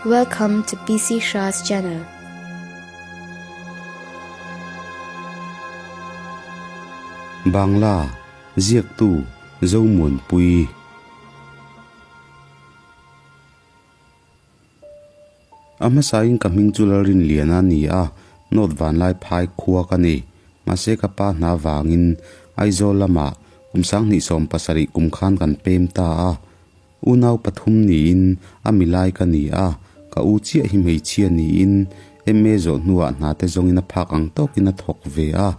Welcome to PC Shah's channel. Bangla ziaktu Zomuanpui. A hmasain ka hming chu Lalrinliana a ni a, North Vanlai phai khua ka ni. Mahse ka pa hna vangin Aizawl lamah kum 2017 kum khan kan pem ta a. Unau pathum niin a milai ka ni a, ka u chiah hi hmeichhia niin MA zawh hnuah hna te zawngin a phak ang tawkin a thawk ve a.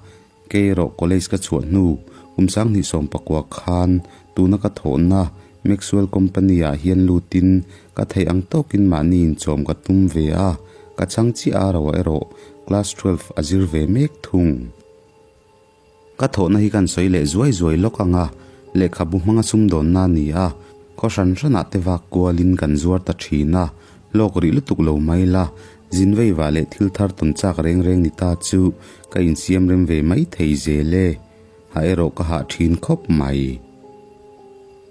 Kei erawh college ka chhuah hnu kum 2019 khan tuna ka thawhna Maxwell Company ah hian lutin ka theih ang tawkin mahni inchawm ka tum ve a, ka chhang chiah a ro erawh class 12 a zir ve mek thung. Ka thawhna hi kan sawi leh zuai zuai lawk ang a, lehkhabu hmanga sumdawnna a ni a, khaw hran hranah te vak kualin kan zuar ta thin a, hlawk rih lutuk lo mai la, zin veiva leh thil thar tawn chak reng reng ni ta chu ka insiam rem ve mai thei zel e, ha erawh ka hah thin khawp mai.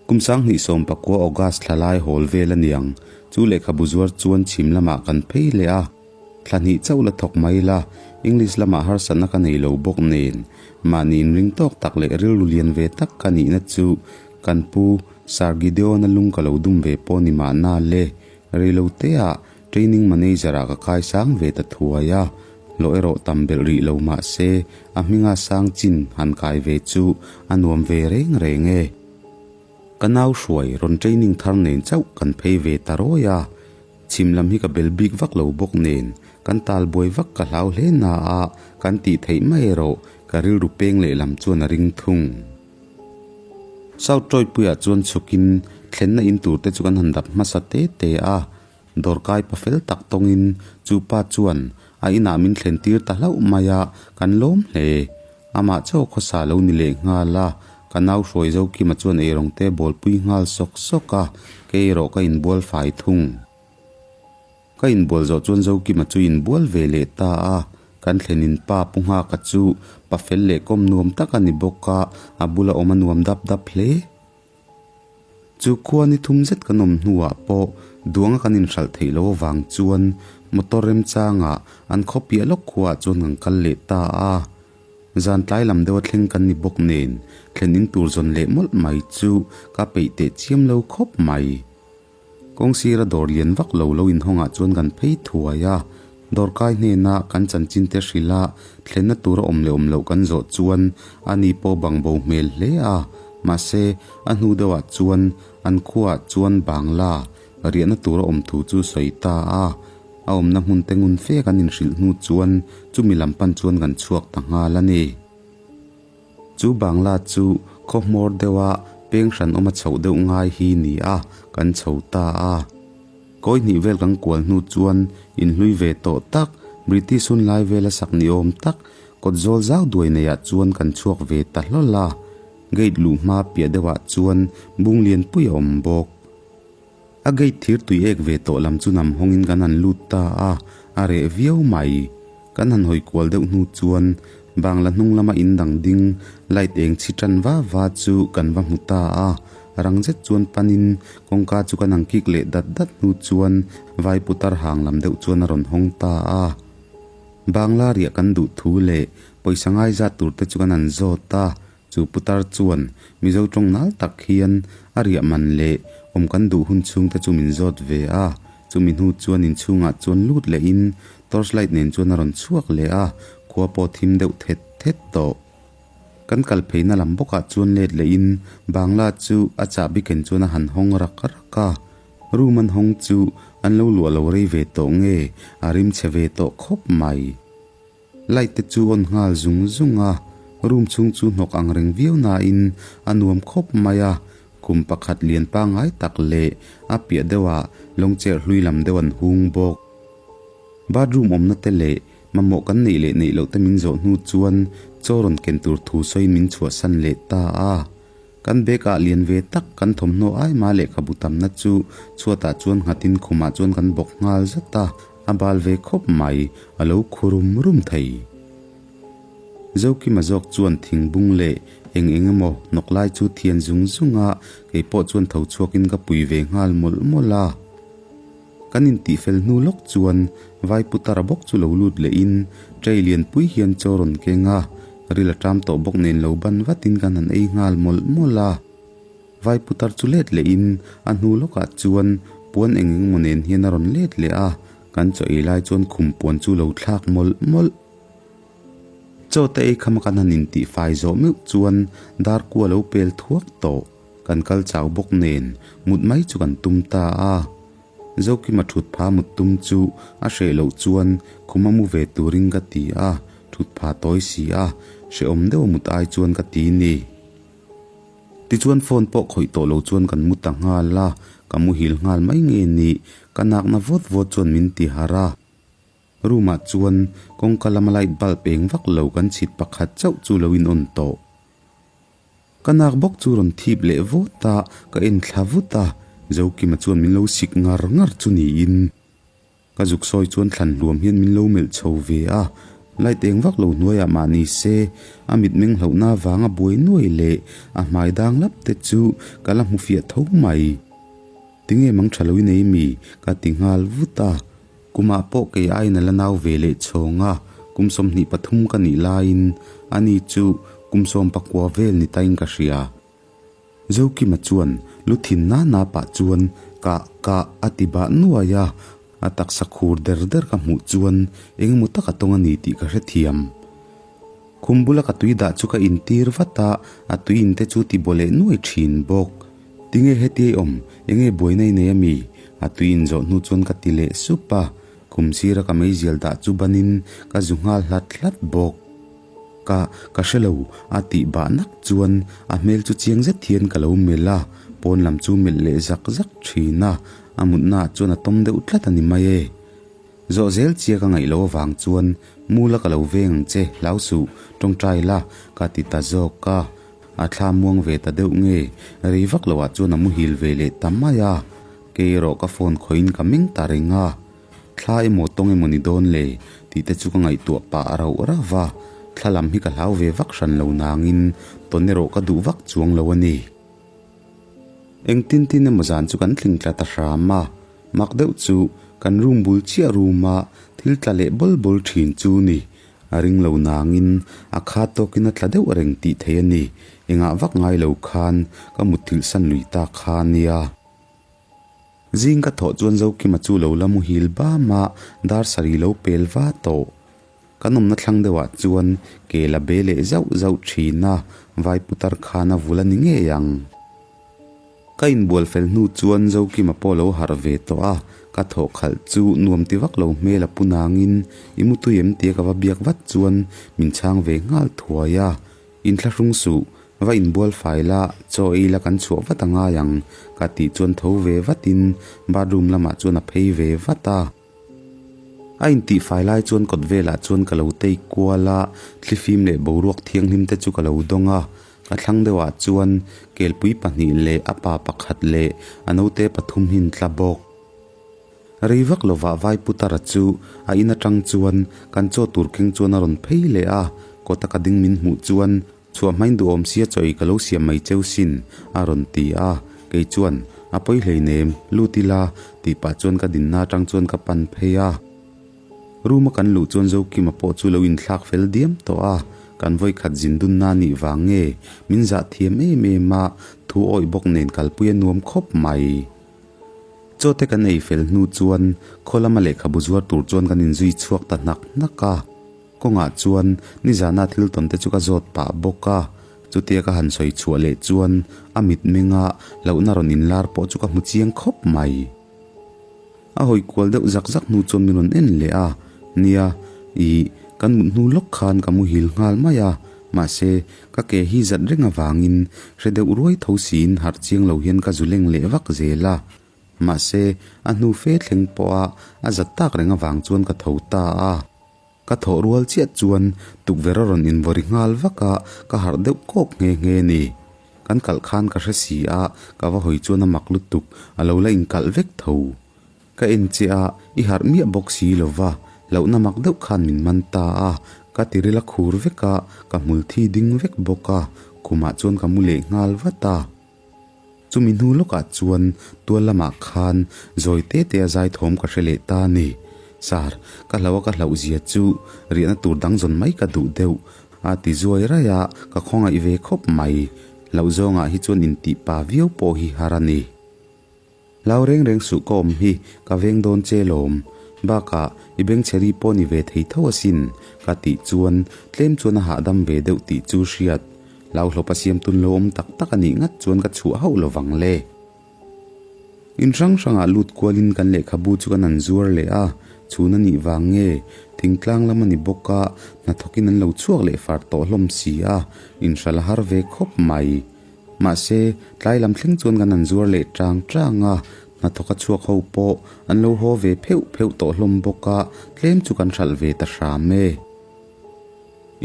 Kum 2019 August thla lai hawl vel a niang, chu lehkhabu zuar chuan chhim lamah kan phei leh a, thla hnih chauh la thawk mai la, English lamah harsatna ka nei lo bawk nen, mahni inring tawk tak leh rilru lian ve tak ka nihna chu kan pu Sir Gideon-a lung ka lo dum ve pawh ni mahna le, reiloteah Training Manager-ah ka kai sang ve ta thuai a, hlawh erawh tam belh rih lo mah se a hminga sang chin han kai ve chu a nuam ve reng reng e. Ka nau hruai rawn training thar nen chauh kan phei ve ta rawi a, chhim lam hi ka bel bik vak lo bawk nen kan tal buai vak ka hlau hle na a, kan tih theih mai erawh ka rilru peng lehlam chuan a ring thung. South Troypuiah chuan chhukin thlenna in tur te chu kan han dap hmasa te te a, Dawrkai pa fel tak tawngin chu pa chuan a inah min thlen tir ta hlauh mai a, kan lawm hle. Amah chaw khawsa lo ni leh nghal a, ka nau hruai Zokima chuan eirawng te bawlpui nghal sawk sawk a, kei erawh ka inbual fai thung. Ka inbual zawh chuan Zokima chu inbual ve leh ta a, kan thlenin pa Pu Nghaka chu pa fel leh kawm nuam tak a ni bawk a, a bula awm a nuam dap dap hle. Chu khua ni thum zet kan awm hnuah pawh duanga kan inhralh theih loh avang chuan motor remchangah an khaw piah lawk khuaah chuan kan kal leh ta a. Zan tlai lam deuha thleng kan ni bawk nen thlen in tur zawn leh mawlh mai chu ka peih teh chiam lo khawp mai. Kawng sira dawr lian vak lo lo inhawngah chuan kan phei thuai a, dawrkai hnena kan chanchin te hrilh a, thlenna tura awm leh awm loh kan zawh chuan ani pawh bang bo hmel hle a, mahse a hnu deuhah chuan an khuaah chuan Bangla riahna tura awm thu chu sawi ta a, a awmna hmun te ngun fe kan inhrilh hnu chuan chumi lam pan chuan kan chhuak ta nghal a ni. Chu Bangla chu khaw hmawr deuha peng hran awma chhoh deuh ngai hi ni a, kan chho ta a. Kawi hnih vel kan kual hnu chuan inhlui ve tawh tak, British hun lai vela sak ni awm tak, kawt zawl zau duai neiah chuan kan chhuak ve ta hlawl a. Gate luh hma piah deuhah chuan bung lianpui a awm bawk. A gate thir tui ek ve tawh lam chu nam hawngin kan han lut ta a, a reh viau mai. Kan han hawi kual deuh hnu chuan Bangla hnung lama in dang ding light eng chhi tan va va chu kan va hmu ta a, rang zet chuan panin kawngka chu kan han kik leh dat dat hnu chuan vai putar hang lam deuh chuan a rawn hawng ta a. Bangla riah kan duh thu leh pawisa ngaizat tur te chu kan han zawt a, Chu putar chuan Mizo tawng nal tak hian a riah man leh awm kan duh hun chhung te chu min zawt ve a, chumi hnu chuan inchhungah chuan lut lehin torch light nen chuan a rawn chhuak leh a, khua pawh thim deuh thet thet tawh. Kan kal pheina lam bawkah chuan let lehin Bangla chu a chahbi ken chuan a han hawng rak rak a, room an hawng chu an lo luah lo rei ve tawh nge a rim chhe ve tawh khawp mai. Light te chu on nghal zung zung a, room chhung chu hnawk ang reng viau nain a nuam khawp mai a, kum pakhat lian pangngai tak leh a piah deuhah lawng cher hlui lam deuh an hung bawk. Bathroom awmna te leh mamawh kan neih leh neih loh te min zawh hnu chuan chaw rawn ken tur thu sawiin min chhuahsan leh ta a. Kan bag ah lian ve tak kan thawmhnaw ai mah lehkhabu tamna chu chhuatah chuan nghatin khumah chuan kan bawk nghal zat a, a bal ve khawp mai, a lo khu rum rum thei. Zokima zawk chuan thingbung leh eng eng emaw hnawk lai chu thian zung zung a, kei pawh chuan tho chhuakin ka pui ve nghal mawlh mawlh a. Kan intihfel hnu lawk chuan Vai putara bawk chu lo lut lehin tray lianpui hian chaw rawn keng a, ril a ṭam tawh bawk nen lo ban vatin kan han ei nghal mawlh mawlh a. Vai putar chu let lehin a hnu lawkah chuan puan eng eng emaw nen hian a rawn let leh a, kan chaw ei lai chuan khum puan chu lo thlak mawlh mawlh. Chaw te ei khama kan han intihfai zawh meuh chuan dar kua lo pel thuak tawh. Kan kal chau bawk nen mut mai chu kan tum ta a. Zokima thut pha mut tum chu a hreh loh chuan khuma mu ve turin ka ti a, thut pha tawi si a, hrehawm deuh a mut ai chuan ka ti ni. Tichuan phone pawh khawih tawh lo chuan kan mu ta nghal a, ka muhil nghal mai nge ni, ka nakna vawt vawt chuan min ti harh a. Room ah chuan kawngka lama light bulb eng vak lo kan chhit pakhat chauh chu lo in on tawh. Ka nak bawk chu rawn thip leh vawt a, ka en thla vut a, Zokima chuan min lo sik ngar ngar chu niin. Ka zuk sawi chuan thlan hluam hian min lo melh chho ve a, light eng vak lo hnuaiah mah ni se, a mitmeng hlauhna avanga buai nuai leh a hmai dang lap te chu ka la hmu fiah tho mai. Tinge mang tha lo i nei mi? ka ti nghal vut a. Kumah pawh kei aiin a la nau ve leh chhawng a, kum 23 ka nih laiin ani chu kum 19 vel ni tain ka hria. Zokima chuan lu thin na na pah chuan kah kah a ti bah nuai a, a taksa khur der der ka hmuh chuan eng emaw tak a tawng a ni tih ka hrethiam. Khum bula ka tui dah chu ka intir vat a, a tui in te chu ti baw leh nuai thin bawk. Tinge hetiai awm, enge buaina i nei ami? A tui in zawh hnu chuan ka ti leh sup a, khum sira ka meizial dah chu banin ka zu nghal hlat hlat bawk. Ka, ka hre lo, a tih bah nak chuan a hmel chu chiang zet hian ka lo melh a, pawn lam chu melh leh zak zak thin a, a mutnaah chuan a tawm deuh tlat a ni mai e. Zawh zel chia ka ngaih loh avang chuan Mula ka lo veng ang che, hlau suh, tawngtai la, ka ti ta zawk a, a thla muang ve ta deuh nge, rei vak loah chuan a muhil ve leh ta mai a, kei erawh ka phone khawihin ka meng ta reng a. Thla emaw tawng emaw ni dawn le tih te chu ka ngaihtuah pah rauh rauh va, thla lam hi ka hlau ve vak hran lo nangin tawn erawh ka duh vak chuang lo a ni. Engtin tin emaw zan chu kan tling tla ta hram a, mak deuh chu kan room bul chiah room a thil tla leh bawl bawl thin chu ni. A ring lo nangin a khat tawkin a tla deuh reng tih theih a ni, engah vak ngai lo khan ka mutthilh san lui ta kha nia. Zing ka thawh chuan Zokima chu lo la muhil bam a, dar sarih lo pel va tawh. Kan awmna thlang deuhah chuan ke la be leh zauh zauh thin a, vai putar khan a vul a ni ngei ang. Ka inbual fel hnu chuan Zokima pawh lo harh ve tawh a, ka thawh khalh chu nuam ti vak lo hmel a pu nangin i mutui em tia ka va biak vat chuan min chhang ve nghal thuai a. Inthlahrung suh, va inbual fai la, chaw ei la kan chhuah vat a ngai ang, ka tih chuan tho ve vatin bathroom lamah chuan a phei ve vat a. A intih fai lai chuan kawt velah chuan ka lo tei kual a, thlifim leh boruak thianghlim te chu ka lo dawng a. Ka thlang deuhah chuan kelpui pahnih leh a pa pakhat leh a naute pathum hi an tla bawk. Rei vak lovah Vai Putara chu a in atang chuan kan chaw tur keng chuan a rawn phei leh a, kawta ka ding min hmuh chuan chhuah hmain duhawm sia chaw ei ka lo siam mai cheu sin a rawn ti a, kei chuan a pawi hleinem lut ila tih pah chuan ka dinna atang chuan ka pan phei a. Room a kan luh chuan Zokima pawh chu lo inthlak fel diam tawh a, kan vawikhat zin dunna nih vang nge min zah thiam em em a, thu awih bawk nen kalpui a nuam khawp mai. Chaw te kan ei fel hnu chuan khaw lama lehkhabu zuar tur chuan kan inzui chhuak ta hnak hnak a. Kawngah chuan nizana thil tawn te chu ka zawt pah bawk a, chutia ka han sawi chhuah leh chuan a mitmenga hlauhna rawn inlar pawh chu ka hmu chiang khawp mai. A hawi kual deuh zak zak hnu chuan min rawn en leh a, Nia, ih, kan mut hnu lawk khan ka muhil nghal mai a, mahse, ka ke hi zat reng avangin hre deuh ruai tho siin harh chiang lo hian ka zu leng leh vak zel a. Mahse, a hnu fe thleng pawha a zat tak reng avang chuan ka tho ta a. Ka thawh rual chiah chuan tukverh a rawn invawri nghal vak a, ka harh deuh kawk nghe nghe ni. Kan kalh khan ka hre si a, ka va hawi chuan a mak lutuk, a lo la inkalh vek tho. Ka en che a, i harh miah bawk si lo va, hlauhna mak deuh khan min man ta a, ka tiril a khur vek a, ka hmul thi ding vek bawk a, khumah chuan ka mu leh nghal vat a. Chumi hnu lawkah chuan tual lamah khan zawi te te a zai thawm ka hre leh ta a ni. Sir, ka hlauh a ka hlauh zia chu riahna tur dang zawn mai ka duh deuh a ti zuai raih a, ka khawngaih ve khawp mai. Hlauh zawngah hi chuan intih pa viau pawh hi har a ni. Hlau reng reng suh ka awm hi ka veng dawn che lawm. Bakah i bengchheri pawh ni ve thei tho asin ka tih chuan tlem chuan a hahdam ve deuh tih chu hriat. Hlauhlawp a siam tun lo awm tak tak a nih ngat chuan ka chhuah hauh lo vang le. In hrang hrangah lut kualin kan lehkhabu chu kan han zuar leh a, chhun a nih vang nge thingtlang lam a ni bawk a, hnathawkin an lo chhuak leh far tawh hlawm si a, inhralh a har ve khawp mai. Mahse, tlai lam thleng chuan kan han zuar leh tang tang a, hnathawk a chhuak ho pawh an lo haw ve pheuh pheuh tawh hlawm bawk a, tlem chu kan hralh ve ta hram e.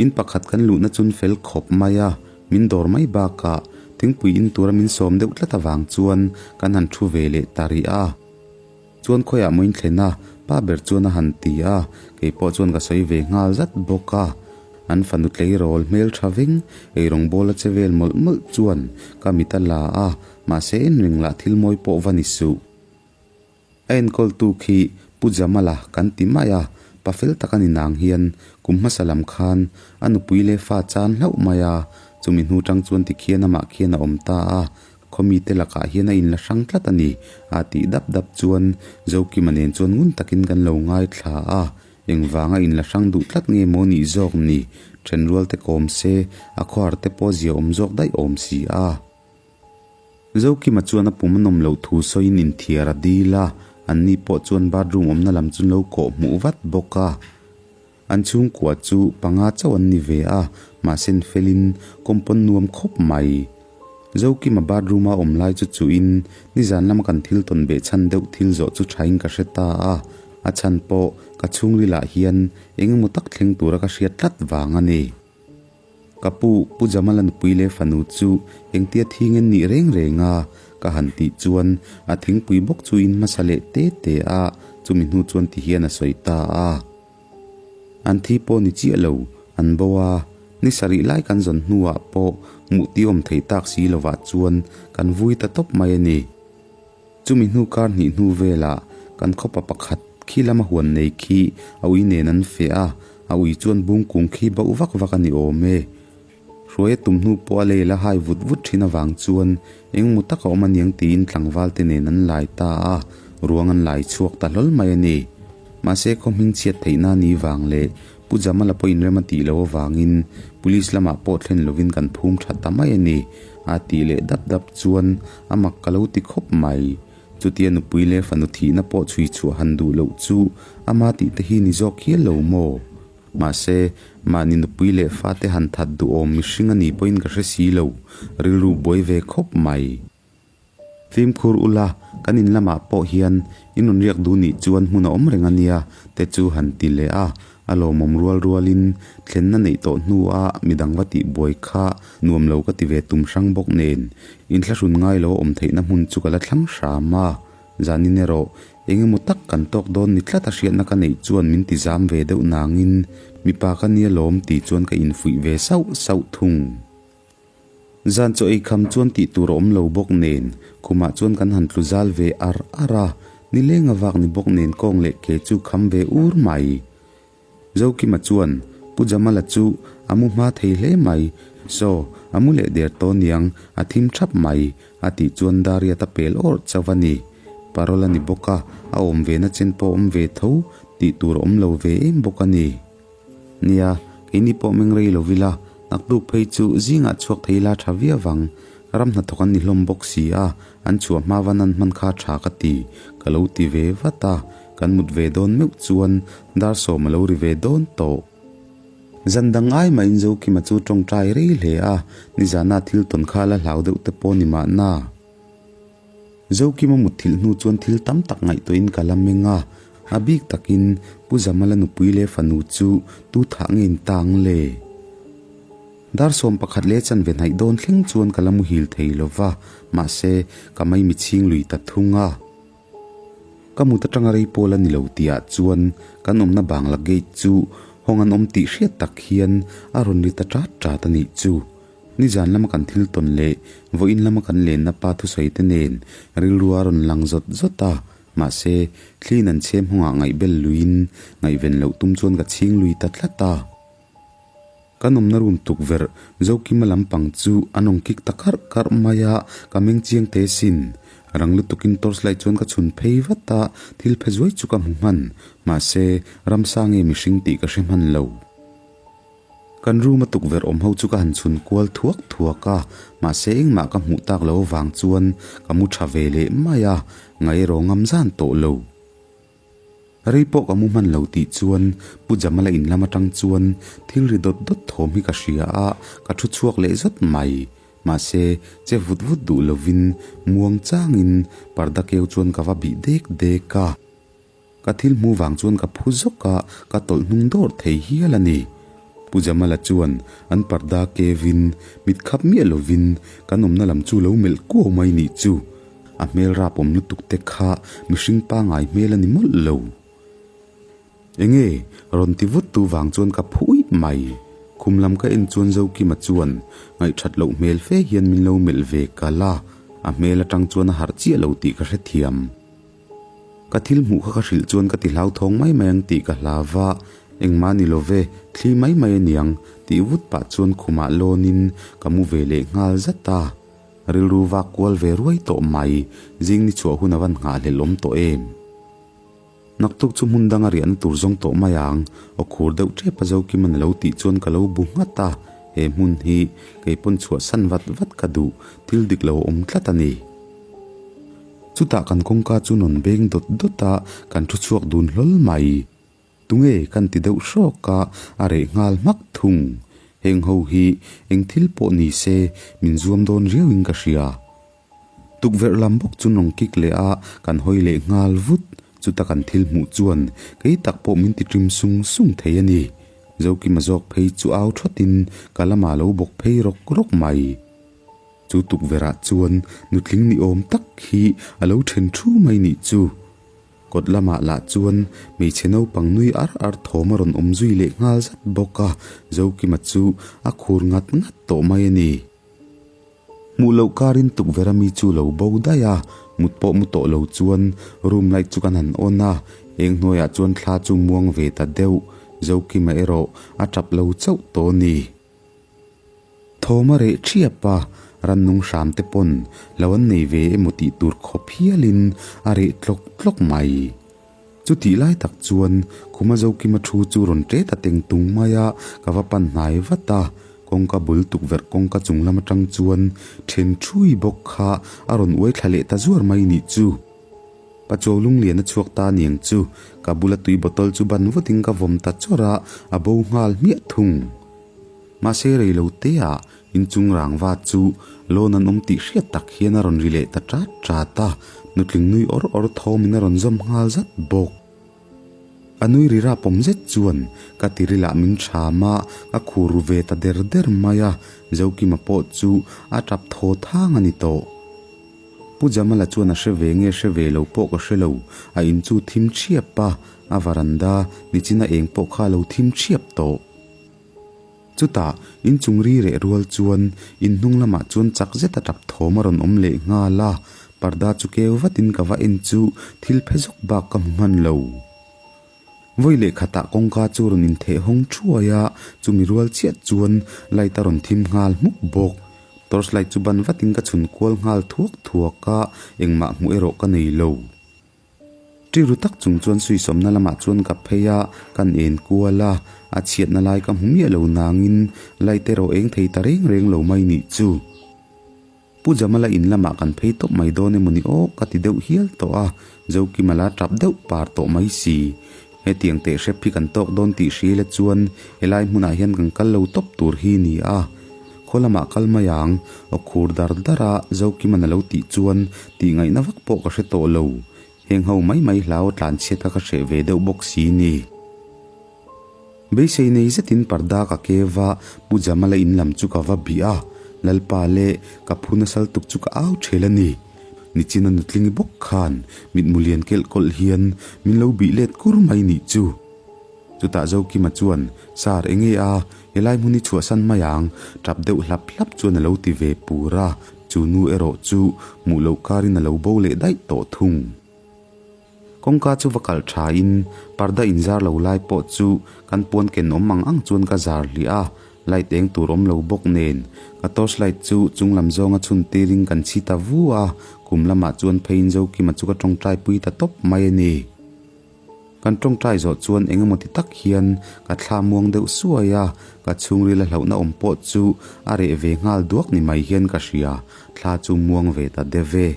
In pakhat kan luhna chun fel khawp mai a, min dawr mai bakah thingpui in tura min sawm deuh tlat avang chuan kan han thu ve leh ta rih a. Chuan khawiah maw in thlen a, pa ber chuan a han ti a, kei pawh chuan ka sawi ve nghal zat bawk a. An fanu tleirawl hmel tha veng, eirawng bawl a che vel mawlh mawlh chuan ka mit a la a, mahse en reng lah thil mawi pawh va ni suh. A enkawltu khi Pu Jamala kan ti mai a, pa fel tak a ni nang hian kum hmasa lam khan a nupui leh fa chan hlauh mai a, chumi hnu tang chuan tikhian amah khian a awm ta a, Khawmite lakah hian a inla hrang tlat a ni, a tih dap dap chuan Zokima nen chuan ngun takin kan lo ngaithla a, engvanga inla hrang duh tlat nge maw nih zawk ni, thenrualte kawm se, a khawhar te pawh zia awm zawk daih awm si a. Zokima chuan a pum a nawm loh thu sawiin inthiar a dil a, anni pawh chuan bathroom awmna lam chu an lo kawh hmuh vat bawk a. An chhungkua chu panga chauh an ni ve a, mahse an felin kawmpawn nuam khawp mai. Zokima bathroom a awm lai chu chuhin nizan lama kan thil tawn beh chhan deuh thil zawh chu thain ka hre ta a, a chhan pawh ka chhungrilah hian eng emaw tak thleng tura ka hriat tlat vang a ni. Ka pu, Pu Jamala nupui leh fanu chu engtia thing en nih reng reng a? ka han tih chuan a thingpui bawk chu in hmasa leh te te a, chumi hnu chuan ti hian a sawi ta a. An thi pawh ni chiah lo, an bo a, ni sarih lai kan zawn hnuah pawh muhti awm thei tak si lovah chuan kan vui ta tawp mai a ni. Chumi hnu kar hnih hnu velah kan khawpa pakhat khi lama huan nei khi a ui nen an feh a, a ui chuan bung kung khi bauh vak vak a ni awm e. Hruai a tum hnu pawh a lei la hai vut vut thin avang chuan engmaw tak a awm aniang tiin tlangval te nen an lai ta a, ruang an lai chhuak ta hlawl mai a ni. Mahse khaw hming chhiat theihna ni vang leh Pu Jamala pawh inrem a tih loh avangin Police lamah pawh thlen lovin kan phum tha ta mai a ni, a tih leh dap dap chuan a mak ka lo ti khawp mai. Chutia nupui leh fanu thihna pawh chhui chhuah han duh loh chu ama tih te hi ni zawk hial lo maw? Mahse, mahni nupui leh fate han that duhawm mihring a nih pawhin ka hre si lo, rilru buai ve khawp mai. Fimkhur ula, kan in lamah pawh hian in rawn riak duh nih chuan hmun a awm reng a nia te chu han ti leh a, a lawmawm rual rualin thlenna neih tawh hnua midang va tih buai kha nuam lo ka ti ve tum hrang bawk nen inthlahrun ngai lo a awm theihna hmun chu ka la thlang hram a, zanin erawh eng emaw tak kan tawk dawn ni tlat a hriatna ka neih chuan min ti zam ve deuh nangin mipa ka nia lawm tih chuan ka infuih ve sauh sauh thung. Zan chaw ei kham chuan tih tur a awm lo bawk nen, khumah chuan kan han tlu zal ve ar ar a, nileng a vak ni bawk nen kawng leh ke chu kham ve ur mai. Zokima chuan Pu Jamala chu a mu hma thei hle mai, Saw, a mu leh der tawh niang, a thim thap mai, a tih chuan Dariat a pel awrh chauh a ni. Parol a ni bawk a, a awm ve na chen pawh a awm ve tho, tih tur a awm lo ve em bawk a ni. Nia, keini pawh meng rei lo ila, naktuk phei chu zingah chhuak thei ila tha viau vang. Ram hnathawk an ni hlawm bawk si a, an chhuah hma van an hman kha tha ka ti, ka lo ti ve vat a, kan mut ve dawn meuh chuan dar sawm a lo ri ve dawn tawh. Zan dang ai mahin Zokima chu tawngtai rei hle a, nizana thil tawn kha la hlau deuh te pawh ni mahna. Zokima mutthilh hnu chuan thil tam tak ngaihtuahin ka la meng a, a bik takin Pu Zamala nupui leh fanu chu tu thah nge in ta ang le? Dar 11 leh chanve hnaih dawn thleng chuan ka la muhil thei lo va, mahse ka maimi chhing lui ta thung a. Ka mut atanga rei pawl a ni lo tihah chuan kan awmna bangla gate chu hawng an awm tih hriat tak hian a rawn ri ta ṭat ṭat a nih chu. Nizan lama kan thil tawn leh vawiin lama kan lenna pa thusawi te nen rilru a rawn lang zawt zawt a, mahse thliin an chhem hawngah ngaihbel luiin ngaihven loh tum chuan ka chhing lui ta tlat a. Kan awmna room tukverh Zokima lampang chu a nawng kik ta karh karh mai a, ka meng chiang teh sin. Rang lutukin torch light chuan ka chhun phei vat a, thil phe zuai chu ka hmu hman, mahse ramsa nge mihring tih ka hre hman lo. Kan room a tukverh awm ho chu ka han chhun kual thuak thuak a, mahse engmah ka hmuh tak lo avang chuan ka mu tha ve leh mai a, ngaihraw ngam zan tawh lo. Rei pawh ka mu hman lo tih chuan Pu Jamala in lam atang chuan thil ri dawt dawt thawm hi ka hria a, ka thu chhuak leh zawt mai. Mahse, che vut vut duh lovin muang changin parda keu chuan ka va bih dek dek a. Ka thil hmu vang chuan ka phu zawk a, ka tawlh hnung dawr thei hial a ni. Pu Jamala chuan an parda kevin mit khap miah lovin kan awmna lam chu lo melh kuau mai nih chu. A hmel rap awm lutuk te kha mihring pangai hmel a ni mawlh lo. Enge? Rawn ti vut tu vang chuan ka phu uih mai. Khum lam ka en chuan Zokima chuan ngaihthat loh hmel fe hian min lo melh ve kal a, a hmel atang chuan a harh chiah lo tih ka hrethiam. Ka thil hmuh kha ka hrilh chuan ka ti hlauthawng mai mai ang tih ka hlau va, engmah ni lo ve, thli mai mai a niang tih vut pah chuan khumah lawnin ka mu ve leh nghal zat a. Rilru vak kual ve ruai tawh mai, zing ni chhuah hun a van nghahhlelh awm tawh em? Naktuk chu hmun danga riahna tur zawng tawh mai ang, aw khur deuh tep a Zokiman a lo tih chuan ka lo bu nghat a, he hmun hi kei pawn chhuahsan vat vat ka duh, thil dik lo a awm tlat a ni. Chutah kan kawngka chu nawn beng dawt dawt a, kan thu chhuak dun hlawl mai. Tunge kan ti deuh hrawk a, a reh nghal hmak thung. Heng ho hi eng thil pawh ni se min zuam dawn riauin ka hria. Tukverh lam bawk chu nawng kik leh a, kan hawi leh nghal vut. Chuta kan thil hmuh chuan kei tak pawh min ti ṭim sung sung thei a ni. Zokima zawk phei chu au ṭhawtin ka lamah lo bawk phei rawk rawk mai. Chu tukverhah chuan nutling ni awm tak hi a lo then thu mai nih chu. Kawt lamah lah chuan hmeichhe naupang nui ar ar thawm a rawn awm zui leh nghal zat bawk a, Zokima chu a khur ngat ngat tawh mai a ni. Hmuh loh karin tukverh ami chu lo bo daih a, mut pawh mu tawh lo chuan room light chu kan han on a, eng hnuaiah chuan thla chu muang ve ta deuh, Zokima erawh a tap lo chauh tawh a ni. Thawm a reh ṭhiap a, rannung hram te pawn lo an nei ve emaw tih tur khawp hialin a reh tlawk tlawk mai. Chutih lai tak chuan Khuma Zokima thu chu rawn ṭe ta teng tung mai a, ka va pan hnai vat a, kawngka bul tukverh kawngka chung lam aṭang chuan ṭhen ṭhui bawk kha a rawn uai thla leh ta zuar mai nih chu. Pachuau lunglian a chhuak ta aniang chu, ka bula tui bottle chu ban vutin ka vawm ta chawrh a, a bo nghal hmiah thung. Mahse rei lo te ah inchung rangva chu lawn an awm tih hriat tak hian a rawn ri leh ta ṭat ṭat a, nutling nui awr awr thawmin a rawn zawm nghal zat bawk. A nui ri rapawm zet chuan ka tirilah min ṭham a, ka khur ru ve ta der der mai a, Zokima pawh chu a ṭap thaw thang a ni tawh. Pu Jamala chuan a hre ve nge hre ve lo pawh ka hre lo, a in chu thim ṭhiap a, a varanda nichina eng pawh kha a lo thim ṭhiap tawh. Chutah, inchung ri reh rual chuan in hnung lamah chuan chak zet a tap thawm a rawn awm leh nghal a, parda chu keu vatin ka va en chu thil phe zawk bak ka hmu hman lo. Vawi leh khatah kawngka chu rawn intheh hawng thuai a, chumi rual chiah chuan light a rawn thim nghal hmuk bawk. Torch light chu ban vatin ka chhun kual nghal thuak thuak a, engmah hmuh erawh ka nei lo. Ṭiru tak chung chuan suisawmna lamah chuan ka phei a, kan en kual a, a chhiatna lai ka hmu miah lo nangin light erawh eng thei ta reng reng lo mai nih chu. Pu Jamala in lamah kan phei tawp mai dawn emaw ni aw ka ti deuh hial tawh a, Zokimala tap deuh par tawh mai si. Hetiang teh hrep hi kan tawk dawn tih hria ila chuan helai hmunah hian kan kal lo tawp tur hi ni a. Khaw lamah kal mai ang, aw khur dar dar a Zokiman a lo tih chuan tih ngaihna vak pawh ka hre tawh lo. Heng ho mai mai hlau tlanchhiat kha ka hreh ve deuh bawk si ni. Beisei nei zetin parda ka kev a, Pu Jamala in lam chu ka va bih a, Lalpa leh ka phu nasal tuk chu ka au ṭhel a ni. Nichina nutlingi bawk khan mitmu lian kelh kawlh hian min lo bih let kur mai nih chu. Chutah Zokima chuan, Sir, enge a? Helai hmun hi chhuahsan mai ang, tap deuh hlap hlap chuan a lo ti ve pur a, chu nu erawh chu hmuh loh karin a lo bo leh daih tawh thung. Kawngka chu va kalh tha in parda inzar lo lai pawh chu kan puan ken awm ang ang chuan ka zar hliah a, light eng tur awm lo bawk nen ka torch light chu chung lam zawnga chhun tirin kan chhi ta vu a, kum lamah chuan pheiin Zokima chu ka tawngtai pui ta tawp mai a ni. Kan tawngtai zawh chuan eng emaw ti tak hian ka thla muang deuh suai a, ka chhungril a hlauhna awm pawh chu a reh ve nghal duak ni mai hian ka hria, thla chu muang ve ta deuh e.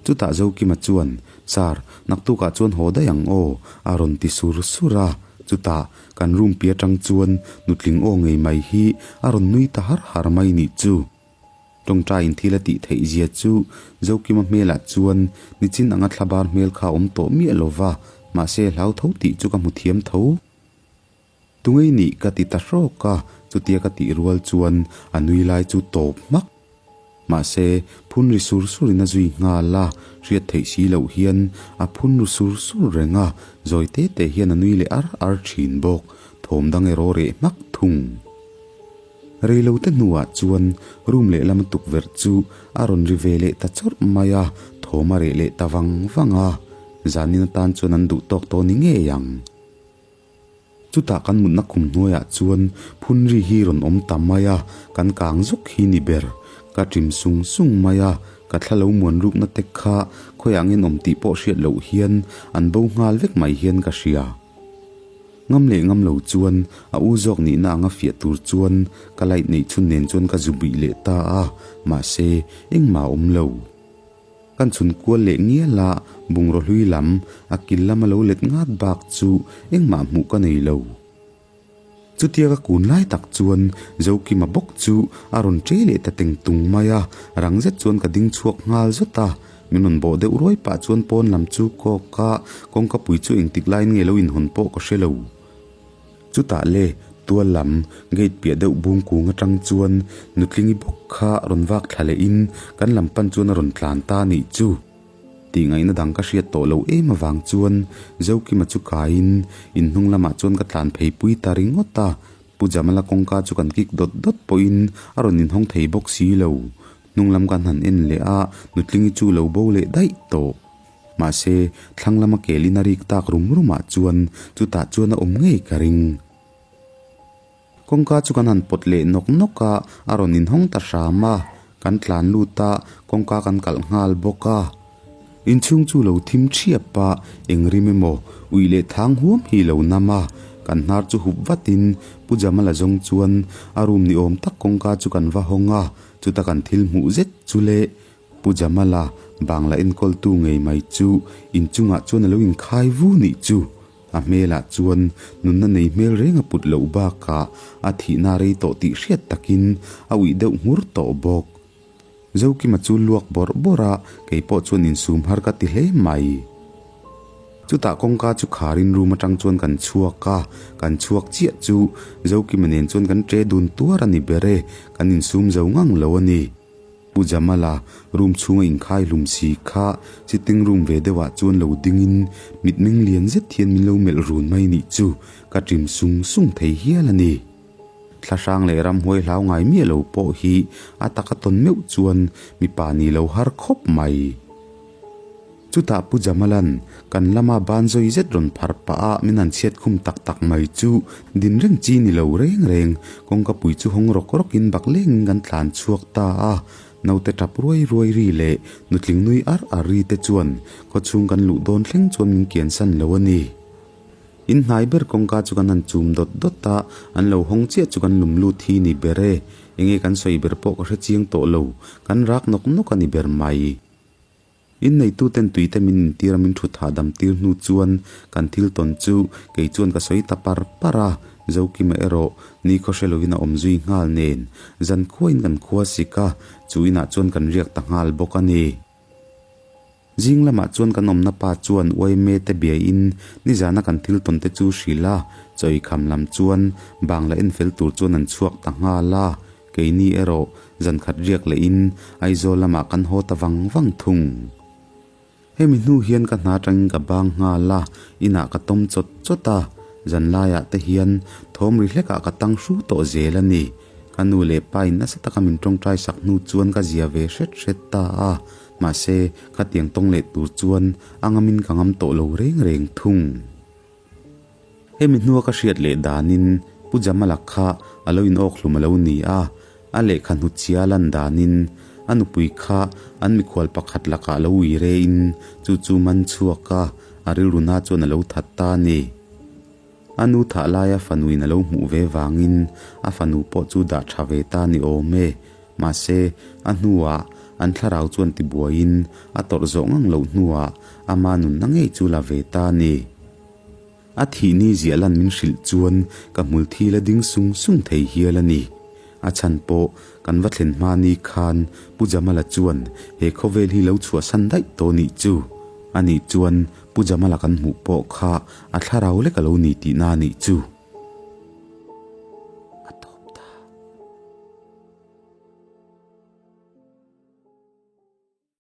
Chutah Zokima chuan, Sir, naktukah chuan haw daih ang aw, a rawn ti sur sur a. Chutah, kan room pi atang chuan nutling aw ngei mai hi a rawn nui ta har har mai nih chu. Tawngtaiin thil a tih theih zia chu Zokima hmelah chuan nichin anga thlabar hmel kha a awm tawh miah lo va, mahse hlau tho tih chu ka hmu thiam tho. Tungei nih ka ti ta hrawk a, chutia ka tih rual chuan a nui lai chu tawp hmak. Mahse, phun ri sur surin a zui nghal a, hriat theih si loh hian a phun ru sur sur reng a, zawi te te hian a nui leh ar ar thin bawk, thawm dang erawh reh hmak thung. Rei lo te hnuah chuan room lehlam a tukverh chu a rawn ri ve leh ta chawrh mai a, thawm a reh leh ta vang vang a, zanin atan chuan an duh tawk tawh ni ngei ang. Chutah kan mutna khum hnuaiah chuan phun ri hi rawn awm ta mai a, kan kang zuk hi ni ber. Ka ṭim sung sung mai a, ka thla lo muan rukna te kha khawiah ngen awm tih pawh hriat loh hian an bo nghal vek mai hian ka hria. Ngam leh ngam lo chuan a u zawk nihna anga fiah tur chuan ka light neih chhun nen chuan ka zu bih leh ta a, mahse engmah a awm lo. Kan chhun kual leh ngial a, bungraw hlui lam, a kil lama lo let ngat bak chu engmah hmuh ka nei lo. Chutia ka kun lai tak chuan Zokima bawk chu a rawn ṭe leh ta teng tung mai a, rang zet chuan ka ding chhuak nghal zawt a. Min rawn bawh deuh ruai pah chuan pawn lam chu kawk a, kawngka pui chu engtik laiin nge lo inhawn pawh ka hre lo. Chutah le, tual lam, gate piah deuh bung kung atang chuan nutlingi bawk kha rawn vak thla lehin kan lam pan chuan a rawn tlan ta anih chu. Tih ngaihna dang ka hriat tawh loh em avang chuan Zokima chu kaiin inhnung lamah chuan ka tlan phei pui ta ringawt a, Pu Jamala kawngka chu kan kik dawt dawt pawhin a rawn inhawng thei bawk si lo. Hnung lam kan han en leh a, nutlingi chu lo bo leh daih tawh. Mahse, thlang lama kelin a rik tak rum rumah chuan chutah chuan a awm ngei ka ring. Kawngka chu kan han pawt leh nawk nawk a, a rawn inhawng ta hram a. Kan tlan lut a, kawngka kan kalh nghal bawk a. Inchhung chu lo thim thiap a, eng rim emaw uih leh thang huam hi lo nam a. Kan hnar chu hup vatin Pu Jamala zawng chuan a room ni awm tak kawngka chu kan va hawng a, chuta kan thil hmuh zet chu le Pu Jamala Bangla enkawltu ngei mai chu inchungah chuan a lo inkhai vu nih chu. A hmelah chuan nunna nei hmel reng a put loh bakah a thihna rei tawh tih hriat takin a uih deuh nghur tawh bawk. Zokima chu luak bawrh bawrh a, kei pawh chuan insum har ka ti hle mai. Chutah kawngka chu kharin room atang chuan kan chhuak a, kan chhuak chiah chu Zokima nen chuan kan ṭe dun tuar a ni ber e, kan insum zo ngang lo a ni. Pu Jamala room chhunga inkhai hlum si kha sitting room ve deuhah chuan lo dingin mitmeng lian zet hian min lo melh run mai nih chu ka ṭim sung sung thei hial a ni. Thlahrang leh ramhuai hlau ngai miah lo pawh hi a taka tawn meuh chuan mipa ni lo har khawp mai. Chutah Pu Jamalan kan lama ban zawi zet rawn phar pah a min han chhiat khum tak tak mai chu din reng chi ni lo reng reng kawngka pui chu hawng rawk rawk in bak leng in kan tlan chhuak ta a, naute tap ruai ruai ri leh nutling nui ar ar ri te chuan khawchhung kan luh dawn thleng chuan min kian san lo a ni. In hnai ber kawngka chu kan han chum dawt dawt a, an lo hawng chiah chu kan lum lut hi ni ber e, enge kan sawi ber pawh ka hre chiang tawh lo, kan rak nawk nawk a ni ber mai. Inneituten tuite min intir a min thut hahdam tir hnu chuan kan thil tawn chu kei chuan ka sawi ta par par a, Zokima erawh nikhaw hre lovin a awm zui nghal nen zan khuain kan khua sik a, chu inah chuan kan riak ta nghal bawk a ni. Zing lamah chuan kan awmna pa chuan uaime te biain nizana kan thil tawn te chu hrilh a, chawi kham lam chuan bangla enfel tur chuan an chhuak ta nghal a. Keini erawh zan khat riak lehin Aizawl lamah kan haw ta vang vang thung. Hemi hnu hian ka hna atangin ka bang nghal a, inah ka tawm chawt chawt a. Zanlaiah te hian thawm ri hlekah ka tang hru tawh zel a ni. Ka nu leh pa in nasa taka min tawngtai sak hnu chuan ka zia ve hret hret ta a, mahse khatiang tawng leh tur chuan a ngamin ka ngam tawh lo reng reng thung. Hemi hnua ka hriat leh danin Pu Jamala kha a lo inawk hlum a lo ni a, a lehkha hnutchhia lan danin a nupui kha an mikhual pakhat lakah lo ui rein chu chu man chhuak a, a rilru na chuan a lo that ta a ni. A nu thah laia fanuin a lo hmuh ve vangin a fanu pawh chu dah tha ve ta ni awm e. Mahse, a hnuah an thlarau chuan tibuaiin a tawrh zawh ngang loh hnuah ama nunna ngei chu la ve ta a ni. A thih ni ziah lan min hrilh chuan ka hmul thi la ding sung sung thei hial a ni. A chhan pawh kan va thlen hma ni khan Pu Jamala chuan he khawvel hi lo chhuahsan daih tawh nih chu. Anih chuan Pu Jamala kan hmuh pawh kha a thlarau lek a lo ni tihna a nih chu.